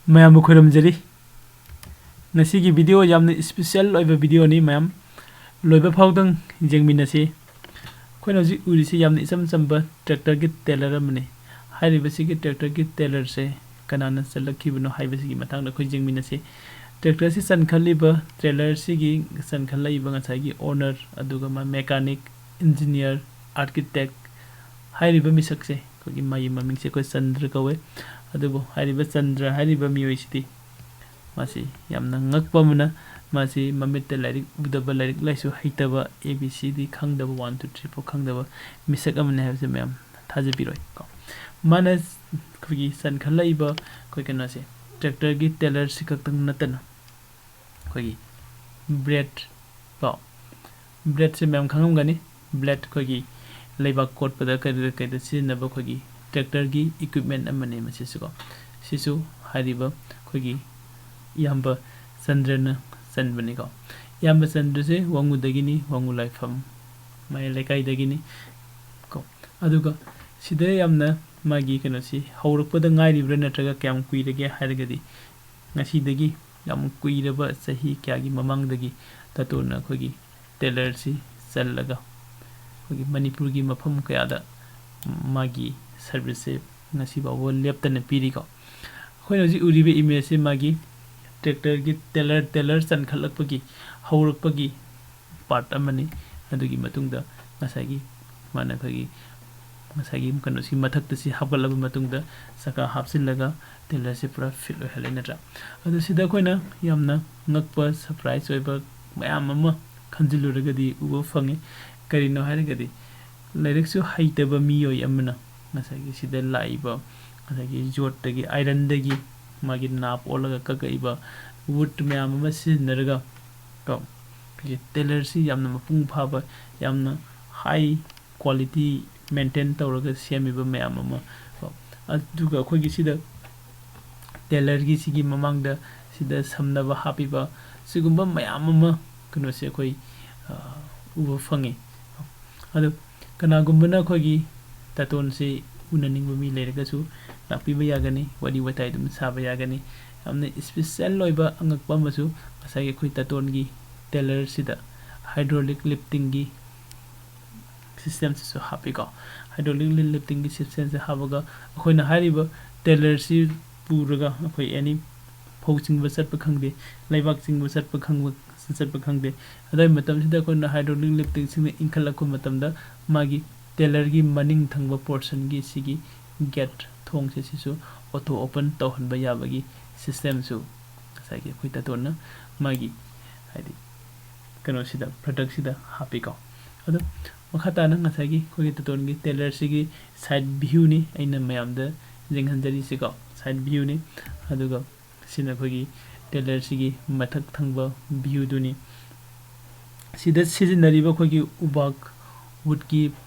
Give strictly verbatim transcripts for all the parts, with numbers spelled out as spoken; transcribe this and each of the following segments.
ꯃꯌꯥꯝꯕꯨ ꯈꯣꯏꯔꯝꯖꯔꯤ꯫ ꯉꯁꯤꯒꯤ video ꯌꯥꯝꯅ special ꯑꯣꯏꯕ videoꯅꯤ ꯃꯌꯥꯝ꯫ ꯂꯣꯏꯕ ꯐꯥꯎꯗꯪ ꯌꯦꯡꯃꯤꯟꯅꯁꯤ꯫ ꯑꯩꯈꯣꯏꯅ ꯍꯧꯖꯤꯛ ꯎꯔꯤꯁꯤ ꯌꯥꯝꯅ ꯏꯆꯝ ꯆꯝꯕ tractorꯒꯤ trailer ꯑꯃꯅꯤ꯫ ꯍꯥꯏꯔꯤꯕꯁꯤꯒꯤ tractorꯒꯤ trailerꯁꯦ ꯀꯅꯥꯅ ꯆꯜꯂꯛꯈꯤꯕꯅꯣ ꯍꯥꯏꯕꯁꯤꯒꯤ ꯃꯇꯥꯡꯗ ꯑꯩꯈꯣꯏ ꯌꯦꯡꯃꯤꯟꯅꯁꯤ꯫ Tractorꯁꯤ ꯆꯟꯈꯠꯂꯤꯕ, trailerꯁꯤꯒꯤ ꯆꯟꯈꯠꯂꯛꯏꯕ ꯉꯁꯥꯏꯒꯤ owner, ꯑꯗꯨꯒ ꯃꯥ mechanic, engineer, architect ꯍꯥꯏꯔꯤꯕ ꯃꯤꯁꯛꯁꯦ, ꯑꯩꯈꯣꯏꯒꯤ ꯃꯥꯒꯤ ꯃꯃꯤꯡꯁꯦ ꯑꯩꯈꯣꯏ ꯆꯟꯗ꯭ꯔ ꯀꯧꯋꯦ꯫ ꯑꯗꯨꯕꯨ ꯍꯥꯏꯔꯤꯕ ꯆꯟꯗ꯭ꯔ ꯍꯥꯏꯔꯤꯕ ꯃꯤꯑꯣꯏꯁꯤꯗꯤ ꯃꯥꯁꯤ ꯌꯥꯝꯅ ꯉꯛꯄ ꯑꯃꯅ, ꯃꯥꯁꯤ ꯃꯃꯤꯠꯇ ꯂꯥꯏꯔꯤꯛ ꯎꯗꯕ, ꯂꯥꯏꯔꯤꯛ ꯂꯥꯏꯁꯨ ꯍꯩꯇꯕ, A B C D ꯈꯪꯗꯕ, one two three four ꯈꯪꯗꯕ ꯃꯤꯁꯛ ꯑꯃꯅꯤ ꯍꯥꯏꯕꯁꯦ ꯃꯌꯥꯝ ꯊꯥꯖꯕꯤꯔꯣꯏ ꯀꯣ꯫ ꯃꯥꯅ ꯑꯩꯈꯣꯏꯒꯤ ꯆꯟꯈꯠꯂꯛꯏꯕ ꯑꯩꯈꯣꯏ ꯀꯩꯅꯣꯁꯦ, tractorꯒꯤ trailerꯁꯤ ꯈꯛꯇꯪ ꯅꯠꯇꯅ ꯑꯩꯈꯣꯏꯒꯤ blade ꯀꯣ, bladeꯁꯦ ꯃꯌꯥꯝ ꯈꯪꯉꯝꯒꯅꯤ꯫ Blade ꯑꯩꯈꯣꯏꯒꯤ ꯂꯩꯕꯥꯛ ꯀꯣꯠꯄꯗ ꯀꯩꯗ ꯀꯩꯗ ꯁꯤꯖꯤꯟꯅꯕ ꯑꯩꯈꯣꯏꯒꯤ tractorꯒꯤ equipment ꯑꯃꯅꯤ ꯃꯁꯤꯁꯨꯀꯣ꯫ ꯁꯤꯁꯨ ꯍꯥꯏꯔꯤꯕ ꯑꯩꯈꯣꯏꯒꯤ ꯏꯌꯥꯝꯕ ꯆꯟꯗ꯭ꯔꯅ ꯆꯟꯕꯅꯤꯀꯣ꯫ ꯏꯌꯥꯝꯕ ꯆꯟꯗ꯭ꯔꯁꯦ ꯋꯥꯉꯨꯗꯒꯤꯅꯤ, ꯋꯥꯉꯨ ꯂꯥꯏꯐꯝ ꯃꯌꯥꯏ ꯂꯩꯀꯥꯏꯗꯒꯤꯅꯤ ꯀꯣ꯫ ꯑꯗꯨꯒ ꯁꯤꯗ ꯌꯥꯝꯅ ꯃꯥꯒꯤ ꯀꯩꯅꯣꯁꯤ ꯍꯧꯔꯛꯄꯗ ꯉꯥꯏꯔꯤꯕ꯭ꯔꯥ ꯅꯠꯇ꯭ꯔꯒ ꯀꯌꯥꯝ ꯀꯨꯏꯔꯒꯦ ꯍꯥꯏꯔꯒꯗꯤ, ꯉꯁꯤꯗꯒꯤ ꯌꯥꯝ ꯀꯨꯏꯔꯕ, ꯆꯍꯤ ꯀꯌꯥꯒꯤ ꯃꯃꯥꯡꯗꯒꯤ ꯇꯥꯇꯣꯟꯅ ꯑꯩꯈꯣꯏꯒꯤ trailerꯁꯤ ꯆꯜꯂꯒ ꯑꯩꯈꯣꯏꯒꯤ ꯃꯅꯤꯄꯨꯔꯒꯤ ꯃꯐꯝ ꯀꯌꯥꯗ ꯃꯥꯒꯤ serviceꯁꯦ ꯉꯁꯤ ꯐꯥꯎꯕ ꯂꯦꯞꯇꯅ ꯄꯤꯔꯤꯀꯣ꯫ ꯑꯩꯈꯣꯏꯅ ꯍꯧꯖꯤꯛ ꯎꯔꯤꯕ imageꯁꯤ ꯃꯥꯒꯤ tractorꯒꯤ trailer, trailer ꯆꯟꯈꯠꯂꯛꯄꯒꯤ ꯍꯧꯔꯛꯄꯒꯤ part ꯑꯃꯅꯤ꯫ ꯑꯗꯨꯒꯤ ꯃꯇꯨꯡꯗ ꯉꯁꯥꯏꯒꯤ ꯃꯥꯅ ꯑꯩꯈꯣꯏꯒꯤ ꯉꯁꯥꯏꯒꯤ ꯀꯩꯅꯣꯁꯤ ꯃꯊꯛꯇ ꯁꯤ ꯍꯥꯞꯀꯠꯂꯕ ꯃꯇꯨꯡꯗ ꯆꯀꯥ ꯍꯥꯞꯆꯤꯜꯂꯒ trailerꯁꯦ ꯄꯨꯔꯥ fit ꯑꯣꯏꯍꯜꯂꯦ ꯅꯠꯇ꯭ꯔꯥ? ꯑꯗꯣ ꯁꯤꯗ ꯑꯩꯈꯣꯏꯅ ꯌꯥꯝꯅ ꯉꯛꯄ, surprise ꯑꯣꯏꯕ ꯃꯌꯥꯝ ꯑꯃ ꯈꯟꯖꯤꯜꯂꯨꯔꯒꯗꯤ ꯎꯕ ꯐꯪꯉꯤ꯫ ꯀꯔꯤꯅꯣ ꯍꯥꯏꯔꯒꯗꯤ, ꯂꯥꯏꯔꯤꯛꯁꯨ ꯍꯩꯇꯕ ꯃꯤꯑꯣꯏ ꯑꯃꯅ ꯉꯁꯥꯏꯒꯤ ꯁꯤꯗ ꯂꯥꯛꯏꯕ ꯉꯁꯥꯏꯒꯤ ꯌꯣꯠꯇꯒꯤ, ironꯗꯒꯤ ꯃꯥꯒꯤ ꯅꯥꯞ ꯑꯣꯜꯂꯒ ꯀꯛꯂꯛꯏꯕ wood ꯃꯌꯥꯝ ꯑꯃ ꯁꯤꯖꯤꯟꯅꯔꯒ ꯀꯣ, ꯑꯩꯈꯣꯏꯒꯤ trailerꯁꯤ ꯌꯥꯝꯅ ꯃꯄꯨꯡ ꯐꯥꯕ, ꯌꯥꯝꯅ high quality maintain ꯇꯧꯔꯒ ꯁꯦꯝꯃꯤꯕ ꯃꯌꯥꯝ ꯑꯃ ꯀꯣ, ꯑꯗꯨꯒ ꯑꯩꯈꯣꯏꯒꯤ ꯁꯤꯗ trailerꯒꯤ ꯁꯤꯒꯤ ꯃꯃꯥꯡꯗ ꯁꯤꯗ ꯁꯝꯅꯕ ꯍꯥꯞꯄꯤꯕ ꯁꯤꯒꯨꯝꯕ ꯃꯌꯥꯝ ꯑꯃ ꯀꯩꯅꯣꯁꯦ ꯑꯩꯈꯣꯏ, ꯑ, ꯎꯕ ꯐꯪꯉꯤ꯫ ꯑꯗꯨ ꯀꯅꯥꯒꯨꯝꯕꯅ ꯑꯩꯈꯣꯏꯒꯤ ꯇꯥꯇꯣꯟꯁꯤ ꯎꯅꯅꯤꯡꯕ ꯃꯤ ꯂꯩꯔꯒꯁꯨ ꯇꯥꯛꯄꯤꯕ ꯌꯥꯒꯅꯤ, ꯋꯥꯔꯤ ꯋꯥꯇꯥꯏ ꯑꯗꯨꯝ ꯁꯥꯕ ꯌꯥꯒꯅꯤ꯫ ꯌꯥꯝꯅ special ꯑꯣꯏꯕ ꯑꯉꯛꯄ ꯑꯃꯁꯨ ꯉꯁꯥꯏꯒꯤ ꯑꯩꯈꯣꯏ ꯇꯥꯇꯣꯟꯒꯤ tailorꯁꯤꯗ hydraulic liftingꯒꯤ systemꯁꯤꯁꯨ ꯍꯥꯞꯄꯤꯀꯣ꯫ Hydraulic liftingꯒꯤ systemꯁꯦ ꯍꯥꯞꯄꯒ ꯑꯩꯈꯣꯏꯅ ꯍꯥꯏꯔꯤꯕ tailorꯁꯤ ꯄꯨꯔꯒ ꯑꯩꯈꯣꯏ any ꯐꯧ ꯆꯤꯡꯕ ꯆꯠꯄ ꯈꯪꯗꯦ, ꯂꯩꯕꯥꯛ ꯆꯤꯡꯕ ꯆꯠꯄ ꯈꯪꯕ, ꯆꯠꯄ ꯈꯪꯗꯦ꯫ ꯑꯗꯨꯒꯤ ꯃꯇꯝꯁꯤꯗ ꯑꯩꯈꯣꯏꯅ hydraulic liftingꯁꯤꯡꯅ ꯏꯟꯈꯠꯂꯛꯄ ꯃꯇꯝꯗ ꯃꯥꯒꯤ tailorꯒꯤ ꯃꯅꯤꯡ ꯊꯪꯕ portionꯒꯤ ꯁꯤꯒꯤ gate ꯊꯣꯡꯁꯦ ꯁꯤꯁꯨ auto open ꯇꯧꯍꯟꯕ ꯌꯥꯕꯒꯤ systemꯁꯨ ꯉꯁꯥꯏꯒꯤ ꯑꯩꯈꯣꯏ ꯇꯥꯇꯣꯟꯅ ꯃꯥꯒꯤ ꯍꯥꯏꯗꯤ ꯀꯩꯅꯣꯁꯤꯗ productꯁꯤꯗ ꯍꯥꯞꯄꯤꯀꯣ꯫ ꯑꯗꯣ ꯃꯈꯥ ꯇꯥꯅ ꯉꯁꯥꯏꯒꯤ ꯑꯩꯈꯣꯏꯒꯤ ꯇꯥꯇꯣꯟꯒꯤ tailorꯁꯤꯒꯤ side viewꯅꯤ ꯑꯩꯅ ꯃꯌꯥꯝꯗ ꯌꯦꯡꯍꯟꯖꯔꯤꯁꯤꯀꯣ, side viewꯅꯤ꯫ ꯑꯗꯨꯒ ꯁꯤꯅ ꯑꯩꯈꯣꯏꯒꯤ tailorꯁꯤꯒꯤ ꯃꯊꯛ ꯊꯪꯕ viewꯗꯨꯅꯤ꯫ ꯁꯤꯗ ꯁꯤꯖꯤꯟꯅꯔꯤꯕ ꯑꯩꯈꯣꯏꯒꯤ ꯎꯕꯥꯛ woodꯀꯤ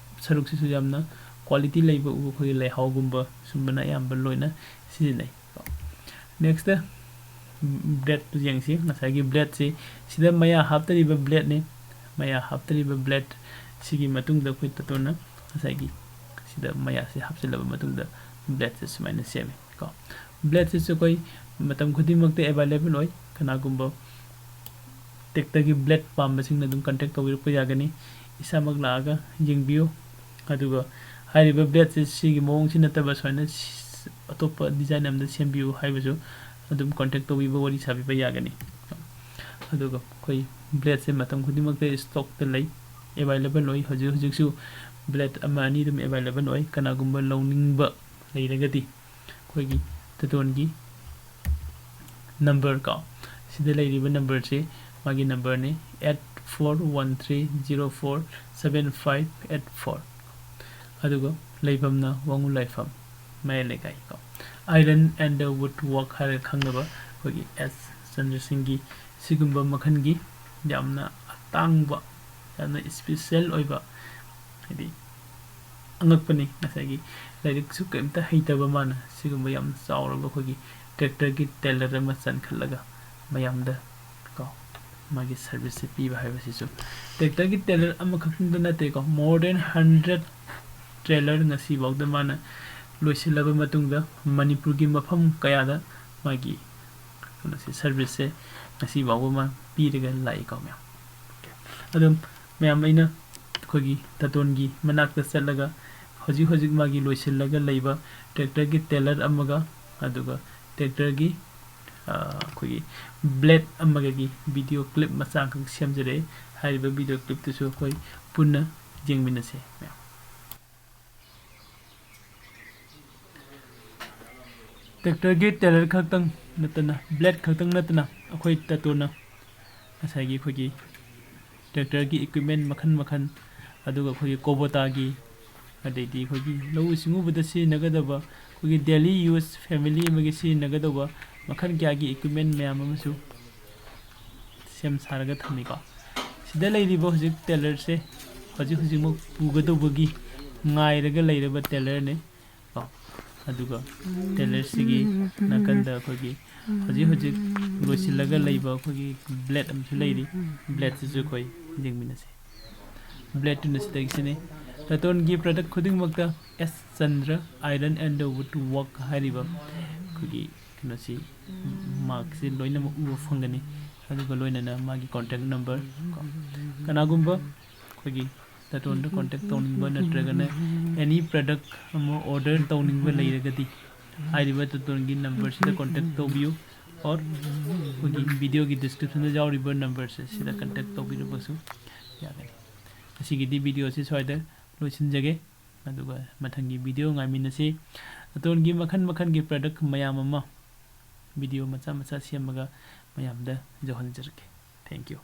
ꯁꯔꯨꯛꯁꯤꯁꯨ ꯌꯥꯝꯅ quality ꯂꯩꯕ ꯎ, ꯑꯩꯈꯣꯏꯒꯤ ꯂꯩꯍꯥꯎꯒꯨꯝꯕ ꯁꯨꯝꯕꯅ ꯑꯌꯥꯝꯕ ꯂꯣꯏꯅ ꯁꯤꯖꯤꯟꯅꯩ꯫ Next bladeꯇꯨ ꯌꯦꯡꯁꯤ꯫ ꯉꯁꯥꯏꯒꯤ bladeꯁꯤ ꯁꯤꯗ ꯃꯌꯥ ꯍꯥꯞꯇꯔꯤꯕ bladeꯅꯤ꯫ ꯃꯌꯥ ꯍꯥꯞꯇꯔꯤꯕ blade ꯁꯤꯒꯤ ꯃꯇꯨꯡꯗ ꯑꯩꯈꯣꯏ ꯇꯥꯇꯣꯟꯅ ꯉꯁꯥꯏꯒꯤ ꯁꯤꯗ ꯃꯌꯥꯁꯦ ꯍꯥꯞꯆꯤꯜꯂꯕ ꯃꯇꯨꯡꯗ bladeꯁꯦ ꯁꯨꯃꯥꯏꯅ ꯁꯦꯝꯃꯤ ꯀꯣ꯫ Bladeꯁꯤꯁꯨ ꯑꯩꯈꯣꯏ ꯃꯇꯝ ꯈꯨꯗꯤꯡꯃꯛꯇ available ꯑꯣꯏ꯫ ꯀꯅꯥꯒꯨꯝꯕ tractorꯒꯤ blade ꯄꯥꯝꯕꯁꯤꯡꯅ ꯑꯗꯨꯝ contact ꯇꯧꯕꯤꯔꯛꯄ ꯌꯥꯒꯅꯤ꯫ ꯏꯁꯥꯃꯛ ꯂꯥꯛꯑꯒ ꯌꯦꯡꯕꯤꯌꯨ꯫ ꯑꯗꯨꯒ ꯍꯥꯏꯔꯤꯕ bladeꯁꯦ ꯁꯤꯒꯤ ꯃꯑꯣꯡꯁꯤ ꯅꯠꯇꯕ ꯁꯨꯃꯥꯏꯅ ꯁꯤ-, ꯑꯇꯣꯞꯄ design ꯑꯃꯗ ꯁꯦꯝꯕꯤꯌꯨ ꯍꯥꯏꯕꯁꯨ ꯑꯗꯨꯝ contact ꯇꯧꯕꯤꯕ, ꯋꯥꯔꯤ ꯁꯥꯕꯤꯕ ꯌꯥꯒꯅꯤ꯫ ꯑꯗꯨꯒ ꯑꯩꯈꯣꯏ bladeꯁꯦ ꯃꯇꯝ ꯈꯨꯗꯤꯡꯃꯛꯇ stockꯇ ꯂꯩ, available ꯑꯣꯏ꯫ ꯍꯧꯖꯤꯛ ꯍꯧꯖꯤꯛꯁꯨ blade ꯑꯃ ꯑꯅꯤ ꯑꯗꯨꯝ available ꯑꯣꯏ꯫ ꯀꯅꯥꯒꯨꯝꯕ ꯂꯧꯅꯤꯡꯕ ꯂꯩꯔꯒꯗꯤ ꯑꯩꯈꯣꯏꯒꯤ ꯇꯥꯇꯣꯟꯒꯤ number ꯀꯣ, ꯁꯤꯗ ꯂꯩꯔꯤꯕ numberꯁꯤ ꯃꯥꯒꯤ numberꯅꯤ, eight four one three zero four seven five eight four꯫ ꯑꯗꯨꯒ ꯂꯩꯐꯝꯅ ꯋꯥꯉꯨ ꯂꯥꯏꯐꯝ, ꯃꯌꯥꯏ ꯂꯩꯀꯥꯏ ꯀꯣ꯫ Iron and wood work ꯍꯥꯏꯔꯒ ꯈꯪꯅꯕ ꯑꯩꯈꯣꯏꯒꯤ ꯑꯦꯁ ꯆꯟꯗ꯭ꯔꯁꯤꯡꯒꯤ ꯁꯤꯒꯨꯝꯕ ꯃꯈꯜꯒꯤ ꯌꯥꯝꯅ ꯑꯇꯥꯡꯕ, ꯌꯥꯝꯅ special ꯑꯣꯏꯕ, ꯍꯥꯏꯗꯤ ꯑꯉꯛꯄꯅꯤ꯫ ꯉꯁꯥꯏꯒꯤ ꯂꯥꯏꯔꯤꯛꯁꯨ ꯀꯔꯤꯝꯇ ꯍꯩꯇꯕ ꯃꯥꯅ ꯁꯤꯒꯨꯝꯕ ꯌꯥꯝ ꯆꯥꯎꯔꯕ ꯑꯩꯈꯣꯏꯒꯤ tractorꯒꯤ tailor ꯑꯃ ꯆꯟꯈꯠꯂꯒ ꯃꯌꯥꯝꯗ ꯀꯣ ꯃꯥꯒꯤ serviceꯁꯦ ꯄꯤꯕ ꯍꯥꯏꯕꯁꯤꯁꯨ tractorꯒꯤ tailor ꯑꯃꯈꯛꯇꯪꯗ ꯅꯠꯇꯦꯀꯣ, more than hundred tailor ꯉꯁꯤꯐꯥꯎꯗ ꯃꯥꯅ ꯂꯣꯏꯁꯤꯜꯂꯕ ꯃꯇꯨꯡꯗ ꯃꯅꯤꯄꯨꯔꯒꯤ ꯃꯐꯝ ꯀꯌꯥꯗ ꯃꯥꯒꯤ ꯀꯩꯅꯣꯁꯦ, ꯁꯔꯚꯤꯁꯁꯦ ꯉꯁꯤ ꯐꯥꯎꯕ ꯃꯥ ꯄꯤꯔꯒ ꯂꯥꯛꯏꯀꯣ ꯃꯌꯥꯝ꯫ ꯑꯗꯨꯝ ꯃꯌꯥꯝ ꯑꯩꯅ ꯑꯩꯈꯣꯏꯒꯤ ꯇꯥꯇꯣꯟꯒꯤ ꯃꯅꯥꯛꯇ ꯆꯠꯂꯒ ꯍꯧꯖꯤꯛ ꯍꯧꯖꯤꯛ ꯃꯥꯒꯤ ꯂꯣꯏꯁꯤꯜꯂꯒ ꯂꯩꯕ ꯇ꯭ꯔꯦꯛꯇꯔꯒꯤ ꯇꯦꯂꯔ ꯑꯃꯒ ꯑꯗꯨꯒ ꯇ꯭ꯔꯦꯛꯇꯔꯒꯤ, ꯑ, ꯑꯩꯈꯣꯏꯒꯤ ꯕ꯭ꯂꯦꯗ ꯑꯃꯒꯒꯤ ꯚꯤꯗꯤꯑꯣ ꯀ꯭ꯂꯤꯞ ꯃꯆꯥ ꯑꯃꯈꯛ ꯁꯦꯝꯖꯔꯛꯑꯦ꯫ ꯍꯥꯏꯔꯤꯕ ꯚꯤꯗꯤꯑꯣ ꯀ꯭ꯂꯤꯞꯇꯨꯁꯨ ꯑꯩꯈꯣꯏ ꯄꯨꯟꯅ ꯌꯦꯡꯃꯤꯟꯅꯁꯦ ꯃꯌꯥꯝ꯫ ꯇ꯭ꯔꯦꯛꯇꯔꯒꯤ ꯇꯦꯂꯔ ꯈꯛꯇꯪ ꯅꯠꯇꯅ, ꯕ꯭ꯂꯦꯗ ꯈꯛꯇꯪ ꯅꯠꯇꯅ, ꯑꯩꯈꯣꯏ ꯇꯥꯇꯣꯟꯅ ꯉꯁꯥꯏꯒꯤ ꯑꯩꯈꯣꯏꯒꯤ ꯇ꯭ꯔꯦꯛꯇꯔꯒꯤ ꯏꯀ꯭ꯋꯤꯞꯃꯦꯟ ꯃꯈꯜ ꯃꯈꯜ, ꯑꯗꯨꯒ ꯑꯩꯈꯣꯏꯒꯤ ꯀꯣꯕꯣꯇꯥꯒꯤ, ꯑꯗꯩꯗꯤ ꯑꯩꯈꯣꯏꯒꯤ ꯂꯧꯎ ꯁꯤꯡꯎꯕꯗ ꯁꯤꯖꯤꯟꯅꯒꯗꯕ, ꯑꯩꯈꯣꯏꯒꯤ ꯗꯦꯂꯤ ꯌꯨꯁ, ꯐꯦꯃꯤꯂꯤ ꯑꯃꯒꯤ ꯁꯤꯖꯤꯟꯅꯒꯗꯧꯕ ꯃꯈꯜ ꯀꯌꯥꯒꯤ ꯏꯀ꯭ꯋꯤꯞꯃꯦꯟ ꯃꯌꯥꯝ ꯑꯃꯁꯨ ꯁꯦꯝ ꯁꯥꯔꯒ ꯊꯝꯃꯤꯀꯣ꯫ ꯁꯤꯗ ꯂꯩꯔꯤꯕ ꯍꯧꯖꯤꯛ ꯇꯦꯂꯔꯁꯦ ꯍꯧꯖꯤꯛ ꯍꯧꯖꯤꯛꯃꯛ ꯄꯨꯒꯗꯧꯕꯒꯤ ꯉꯥꯏꯔꯒ ꯂꯩꯔꯕ ꯇꯦꯂꯔꯅꯤ ꯀꯣ꯫ ꯑꯗꯨꯒ ꯇꯦꯂꯔꯁꯤꯒꯤ ꯅꯥꯀꯟꯗ ꯑꯩꯈꯣꯏꯒꯤ ꯍꯧꯖꯤꯛ ꯍꯧꯖꯤꯛ ꯂꯣꯏꯁꯤꯜꯂꯒ ꯂꯩꯕ ꯑꯩꯈꯣꯏꯒꯤ ꯕ꯭ꯂꯦꯗ ꯑꯃꯁꯨ ꯂꯩꯔꯤ꯫ ꯕ꯭ꯂꯦꯗꯁꯤꯁꯨ ꯑꯩꯈꯣꯏ ꯌꯦꯡꯃꯤꯟꯅꯁꯤ꯫ ꯕ꯭ꯂꯦꯗꯇꯨꯅ ꯁꯤꯗꯒꯤꯁꯤꯅꯤ꯫ ꯇꯥꯇꯣꯟꯒꯤ ꯄ꯭ꯔꯗꯛ ꯈꯨꯗꯤꯡꯃꯛꯇ "S Chandra iron and wood work" ꯍꯥꯏꯔꯤꯕ ꯑꯩꯈꯣꯏꯒꯤ ꯀꯩꯅꯣꯁꯤ, ꯃꯥꯔꯛꯁꯤ ꯂꯣꯏꯅꯃꯛ ꯎꯕ ꯐꯪꯒꯅꯤ꯫ ꯑꯗꯨꯒ ꯂꯣꯏꯅꯅ ꯃꯥꯒꯤ ꯀꯣꯟꯇꯦꯛ ꯅꯝꯕꯔ ꯀꯣ꯫ ꯀꯅꯥꯒꯨꯝꯕ ꯑꯩꯈꯣꯏꯒꯤ ꯇꯥꯇꯣꯟꯗ ꯀꯣꯟꯇꯦꯛ ꯇꯧꯅꯤꯡꯕ ꯅꯠꯇ꯭ꯔꯒꯅ ꯑꯦꯅꯤ ꯄ꯭ꯔꯗꯛ ꯑꯃ ꯑꯣꯔꯗꯔ ꯇꯧꯅꯤꯡꯕ ꯂꯩꯔꯒꯗꯤ ꯍꯥꯏꯔꯤꯕ ꯇꯥꯇꯣꯟꯒꯤ ꯅꯝꯕꯔꯁꯤꯗ ꯀꯣꯟꯇꯦꯛ ꯇꯧꯕꯤꯌꯨ, ꯑꯣꯔ ꯑꯩꯈꯣꯏꯒꯤ ꯚꯤꯗꯤꯑꯣꯒꯤ ꯗꯤꯁꯀ꯭ꯔꯤꯞꯁꯟꯗ ꯌꯥꯎꯔꯤꯕ ꯅꯝꯕꯔꯁꯦ ꯁꯤꯗ ꯀꯟꯇꯦꯛ ꯇꯧꯕꯤꯔꯕꯁꯨ ꯌꯥꯒꯅꯤ꯫ ꯉꯁꯤꯒꯤꯗꯤ ꯚꯤꯗꯤꯑꯣꯁꯤ ꯁ꯭ꯋꯥꯏꯗ ꯂꯣꯏꯁꯤꯟꯖꯒꯦ꯫ ꯑꯗꯨꯒ ꯃꯊꯪꯒꯤ ꯚꯤꯗꯤꯑꯣ ꯉꯥꯏꯃꯤꯟꯅꯁꯤ꯫ ꯇꯥꯇꯣꯟꯒꯤ ꯃꯈꯜ ꯃꯈꯜꯒꯤ ꯄ꯭ꯔꯗꯛ ꯃꯌꯥꯝ ꯑꯃ ꯚꯤꯗꯤꯑꯣ ꯃꯆꯥ ꯃꯆꯥ ꯁꯦꯝꯃꯒ ꯃꯌꯥꯝꯗ ꯌꯧꯍꯟꯖꯔꯛꯀꯦ꯫ Thank you꯫